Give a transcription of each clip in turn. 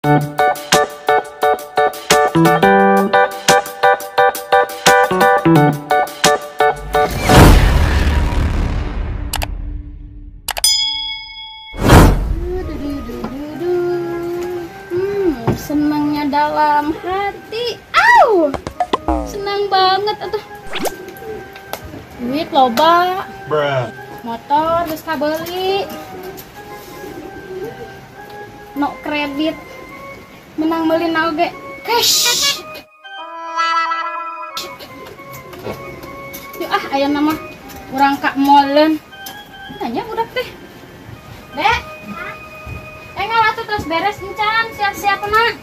Hmm, senangnya dalam hati. Au! Senang banget atuh. Duit loba. Bruh. Motor geus kabeli. No kredit. Menang beli naoge cash. Yuk ah, aya nama urang ka molen. Tanya budak teh. Dek. Enggak atuh terus beres encan, siap-siap na.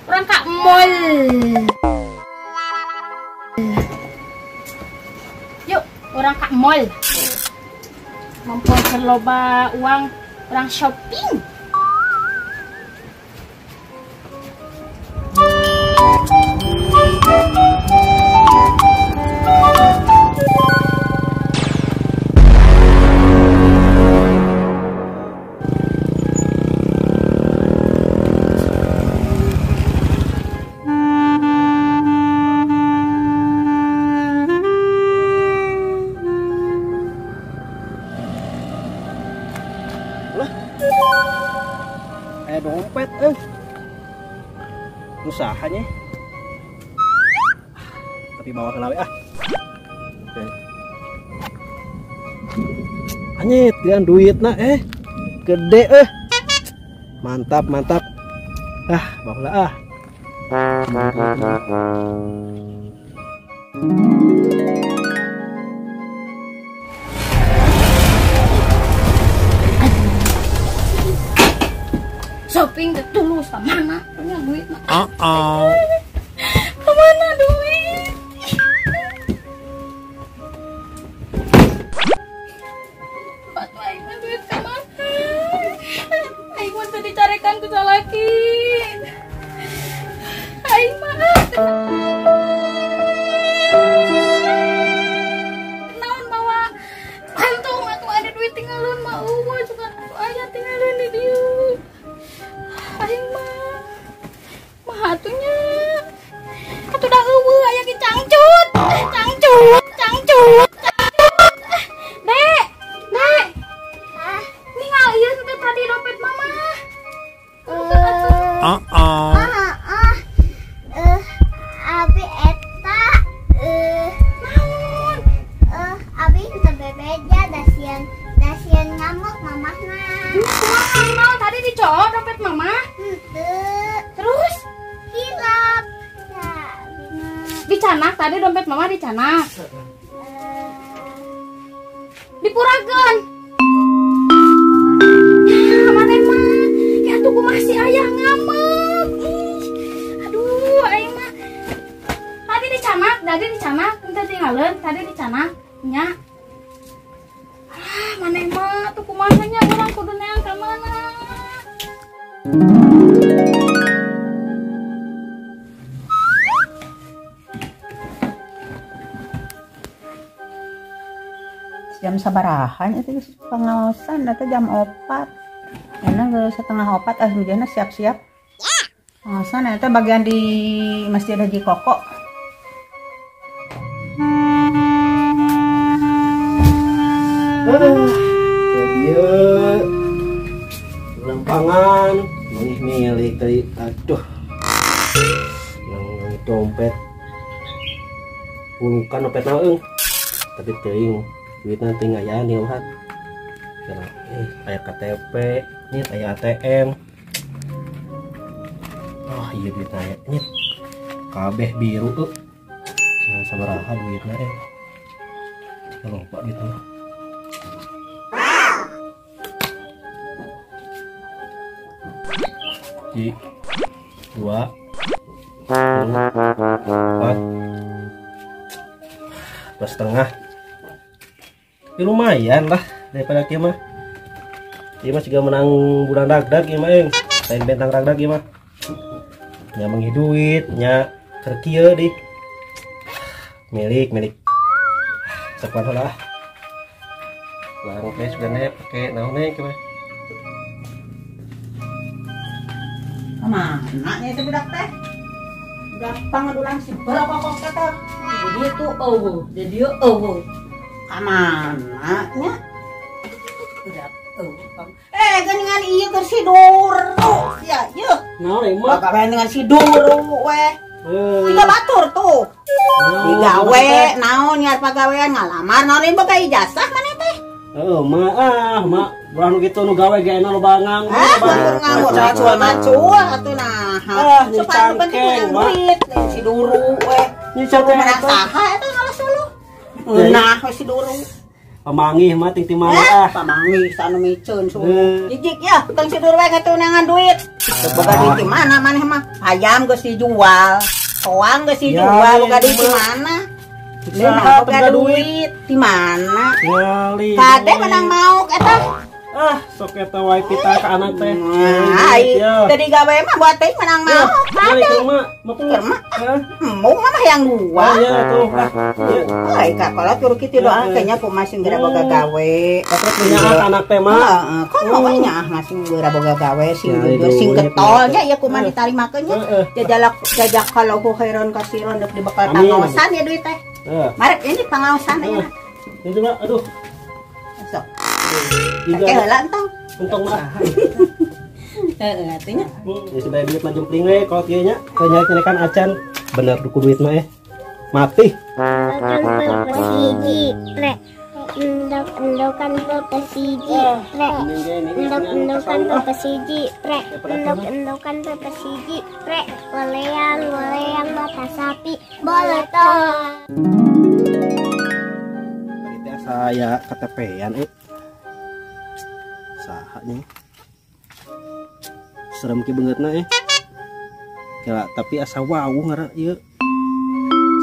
Urang ka mall. Yuk, urang ka mall. Mumpung keur loba uang, urang shopping. Dompet usahanya tapi bawa ke lawe ah. Oke. Anyit kan duitna gede mantap mantap ah bawa lah ah. Shopping ke tulus kemana punya duit mah. Kemana duit? Batu aing mah duit kemana? Aing mah teu dicarekan ku salaki. Aing mah naon bawa antung atuh ada duit tinggalun mah eueuh juga atuh aya tinggalun di dieu. Aing mah mah atunya atuh dah eueuh aya ge cangcut cangcut cangcut cangcut. Dek dek ningal ieu teh tadi dompet mama. Abi eta naon abi teu bebeja dasian dasian ngamuk mamahna. Kumaha naon tadi dicowok dompet mama? Terus hilap. Dicanak tadi dompet mama dicanak. Dipurakeun. Ya, maneh mah. Ya tuh kumaha si ayah ngamuk. Ih, aduh, aing mah. Tadi dicanak, teu tinggalin, tadi dicanak nya. Ah, maneh mah tuh kumaha nya urang kudu neang ka mana? Jam sabarahan itu pengawasan atau jam 4 enak ke 3:30 ah siap-siap pengawasan itu bagian di Masjid Haji Koko. Lempangan milih tadi aduh nang dompet pulukan dompet naon tapi teuing duit nanti nggak ya nih lihat aya KTP nih aya ATM. Oh iya duit aya nih kabeh biru tuh nah, sabaraha duitna jika lupa duitna. Di 2 4 2,5. Tapi lumayan lah daripada kieu mah. Ieu mah juga menang bulan ragdag ieu mah euy. Lain bentang ragdag ieu mah. Nya meungi duit, nya keur kieu di. Milik, milik. Sok lah. Larang teh sebenarnya pake naon we kieu mah. Kemana nya itu budak teh? Budak pangadulan si berapa kok kata? Jadi itu eueuh, jadi eueuh. Kamana nya? Budak eueuh. Geuningan ieu keur si Duru. Ya, yeuh. Naon mah? Bakaran dengan si Duru weh. Tiga batur tuh. Digawe naon nyiar pagawean ngalamar naon boga ijazah maneh teh? Heeh, mah ah, mak ulah nu kitu nu gawe ge enak loba nganggur. Ah, nganggur macul atuh nah. Supaya penting menang duit si Duru weh. Menang saha eta ngalas lu. Ngeunah we si Duru. Pamangih mah ting ti mana ah. Pamangih sanu miceun suluh. Jijik ya, tong si Duru we ngatunangan duit. Boga duit di mana maneh mah? Ayam geus dijual. Toang geus dijual boga duit di mana? Saha boga duit di mana? Kade menang mauk eta. Ah, sok eta wae pita ka anak teh. Ai, tadi gawe mah buat teh menang mauk. Kade. Keur mah. Embung mah yang dua. Iya tuh. Ai ka kalau turu kitu doa kayaknya kumaha sing geura boga gawe. Terus nyaah anak teh mah. Heeh, komo we nyaah mah sing geura boga gawe sing jujur sing getol nya ieu kumaha ditarimakeun nya. Jajalak jajakallahu khairan kasiron dek dibekal pangaosan ya duit teh. Marek ini pangaosan ya. Ini coba, aduh. Sok. Oke heula entong. Entong mah. Heeh, atuh nya. Ya sudah duit mah jempling we kalau kieu nya. Nyerekan acan. Bener duku duit mah Mati. Persiji, pre. Endok-endokan persiji, pre. Endok-endokan persiji, pre. Endok-endokan persiji, pre. Goleang-goleang mata sapi, bolotot. Tadi teh saya KTP-an Saha nya. Serem ki beungeutna Kira tapi asa wawuh ngaran ieu.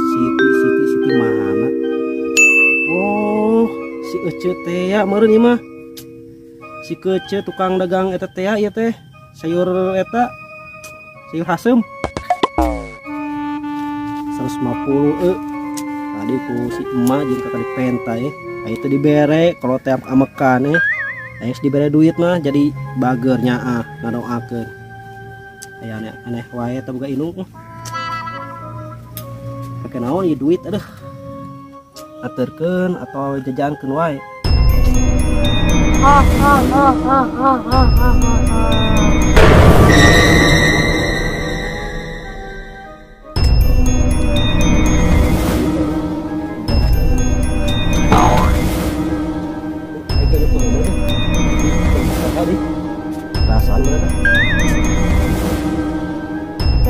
Siti mana? Oh, si Ece teh ya meureun ieu mah. Si Kece tukang dagang eta teh ieu teh. Sayur eta. Sayur haseum. 150 Tadi ku si emak jeung kakak dipenta Aya teh dibere kalau teh amekan Aya dibere duit mah jadi bager nyaah ngadoakeun. Aya aneh wae teh boga indung. Pake naon ieu duit aduh. Aturkeun atau jajankeun wae. Ha ha ha ha ha ha ha.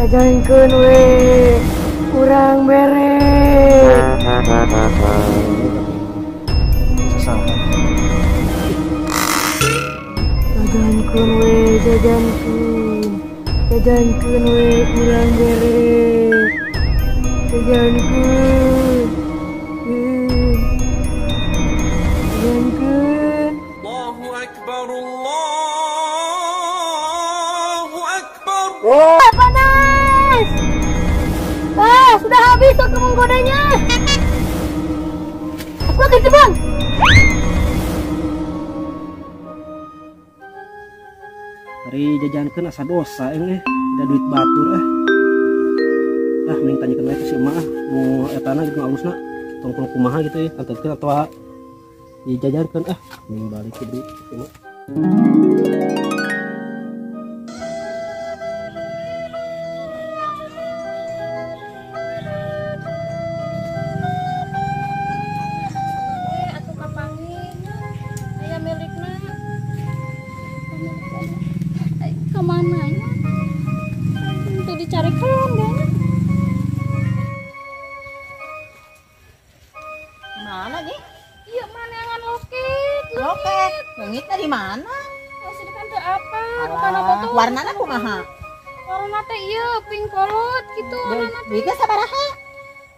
Jajankeun we kurang bere. Jajankeun we, jajankeun. Jajankeun we kurang bere. Jajankeun. Jajankeun. Allahu akbar, Allahu akbar. Oh, panas. Ah, sudah habis waktu menggodanya. Aku akan terbang. Hari jajankeun asa dosa ini, ada duit batur Ah, mending tanyakeun we ka si emak mau etana gitu alusna. Tong kumaha gitu ya, anterkeun atawa dijajankeun mending balik ke duit si emak. Kemana ya? Untuk dicarikan kan? Mana nih? Iya mana yang loket? Loket. Leungitna di mana? Masih di kantor apa? Bukan apa tuh? Warnana kumaha? Warna teh iya pink kolot gitu warna teh. Duitnya sabaraha?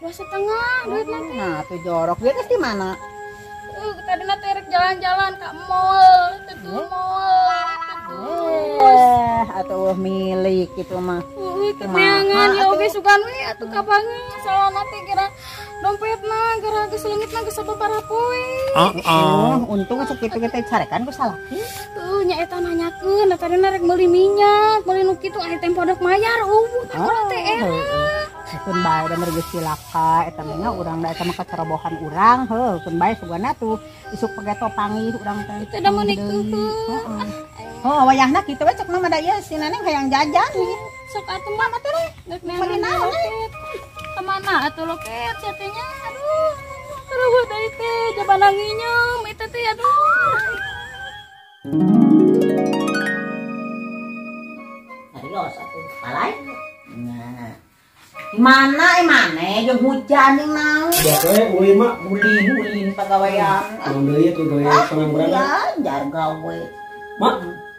2,5 duit nanti. Nah, tuh jorok. Duitnya di mana? Tadi nanti rek jalan-jalan ke mall, ke mall. Atau milik gitu mah. Heuh keneangan ya oge sugan we atuh kapangi salana teh kira dompetna gara geus leungitna geus sababaraha poe. Heeh, untung asup kitu ge teh carekan ku salaki. Heuh nya eta nanyakeun tadina rek meuli minyak, meuli nu kitu aya tempo dek mayar eueuh tah urang teh era. Keun bae da geus cilaka eta mah nya urang da eta mah kacerobohan urang heuh keun bae sugana tuh isuk pageto panggih urang teh. Teu da meuni keuheuh. Oh, wayahna kitu we cek mah da ieu si Neneng hayang jajan. Sok atuh mah atuh rek meuli naon. Ka mana atuh loket sia teh nya aduh. Aduh deui teh jabana nginyeum eta teh aduh. Ayo satu palai. Nah. Mana mana jeung hujan ning naon. Biasa ulin mah ulin pagawean. Naon deui atuh gawe pengangguran. Ya, jar gawe. Mak,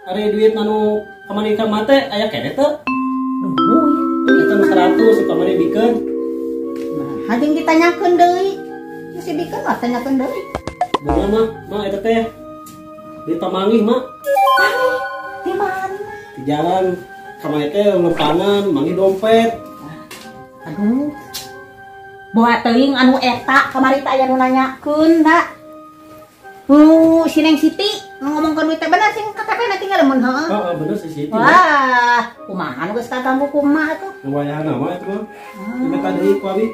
ari duit anu kamari ka mate aya keneh teu? Duh, eta nu 100 kamari bikeun. Nah, jeung ditanyakeun deui. Si bikeun mah tanyakeun deui. Bener mah, mah eta teh di pamanggih mak. Panggih di mana? Di jalan kamari teh lempangan manggih dompet. Aduh. Bawa teuing anu eta kamari teh aya nu nanyakeun da. Si Neng Siti ngomongkeun duit teh bener sing KTP na tinggal mun heuh. Heeh, bener si Siti. Wah, kumaha nu geus kaganggu kumaha tuh? Wayahna mah eta mah. Minta deui ku abi.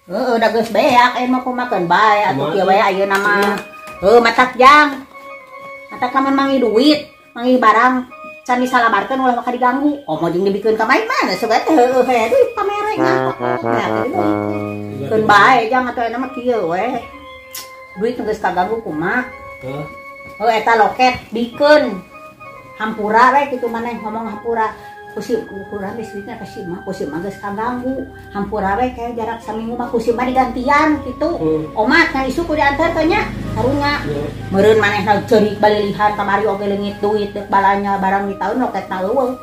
Heeh, da geus beak aya mah kumakeun bae atuh kieu wae ayeuna mah. Heuh, matak jang. Matak lamun manggih duit, manggih barang can disalabarkeun ulah maka diganggu. Komo jeung dibikeun ka mana sok teh heueuh we duit pamere ngapok nya teh duit. Keun bae jang atuh ayeuna mah kieu we. Duit geus kaganggu kumaha. Heuh eta loket bikeun. Hampura we kitu maneh ngomong hampura. Ku si urang geus duitna ka si mah, ku si mah geus kaganggu. Hampura we kayak jarak saminggu mah ku si mah digantian kitu. Omat kan isuk ku diantarkeun nya karunya. Meureun manehna ceurik balilihan kamari oge leungit duit deuk balanya barang di taun loketna eueuh.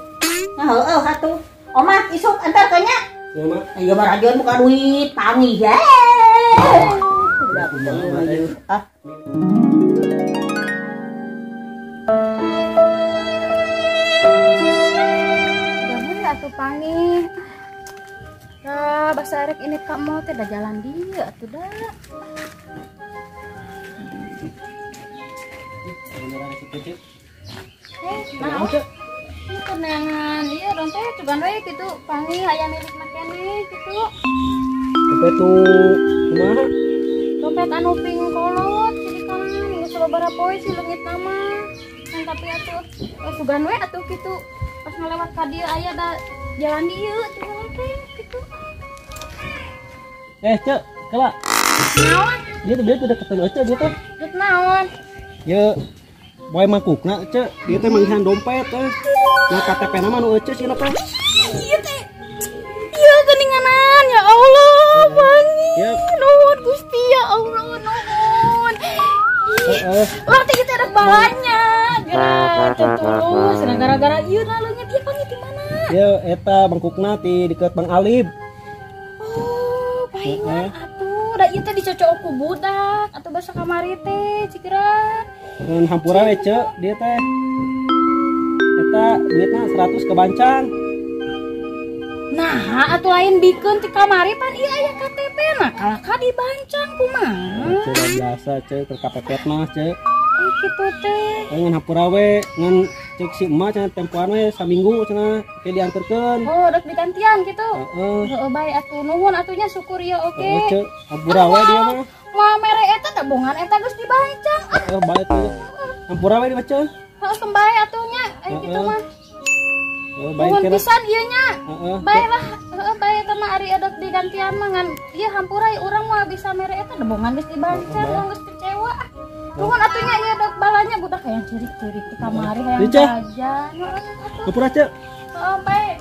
Nah heueuh atuh. Omat isuk antarkeun nya. Ya mah. Ieu mah rajeun buka duit panggih ye. Udah ah. Atuh panggih. Lah basa rek ini ka mall teh da jalan dieu atuh da. Nah, ieu keneangan ieu dompet cuman we kitu panggih aya milikna keneh kitu. Dompet tuh kumaha? Dompet anu ping kolot jadi kanan geus sababaraha poe si leungitna mah. Kan tapi atuh sugan we atuh kitu. Pas ngelewat ka dieu aya da jalan dieu tinggal teh kitu. Cek, kela. Naon? Dia tuh deketan Ece dia teh. Deut naon? Ye, boy mangkukna Ece, dia teh manggihan dompet teh. Nah KTP na mah nu Ece cenah teh. Ieu teh. Ieu geuninganan ya Allah, panggih. Nuhun Gusti ya Allah, nuhun. Heeh. Urang teh kitu ada balanya. Gara terus gara-gara ieu na leungit ieu panggih di mana? Ye eta mangkukna ti deket Bang Alib. Oh, palingan atuh da ieu teh dicocok ku budak atuh basa kamari teh cikira. Ngan hampura we ce dia teh. Eta duitna 100 kebancang. Nah, atuh lain bikeun ti kamari pan ieu aya KTP na kalah ka dibancang kumaha? Ce biasa ce keur kapepet mah ce. Kitu teh. Ngan hampura we ngan cek si emak cenah tempoan we saminggu cenah ke dianterkeun. Oh, rek digantian kitu. Heeh. Heeh bae atuh nuhun atunya syukur ya oke. Heeh ce hampura we dia mah. Moal mere eta teh bongan eta geus dibancang. Heeh bae tuh. Hampura we dibaca. Heeh kembae atuh nya aya kitu mah. Heeh bae nuhun pisan ieu nya. Heeh. Bae lah, heeh bae eta mah ari ada digantian mah ngan ieu hampura urang moal bisa mere eta bongan geus dibancang, urang geus kecewa. Nuhun atunya ieu dok balanya budak hayang ceurik-ceurik di kamari hayang jajan. Hampura ce. Heeh bae.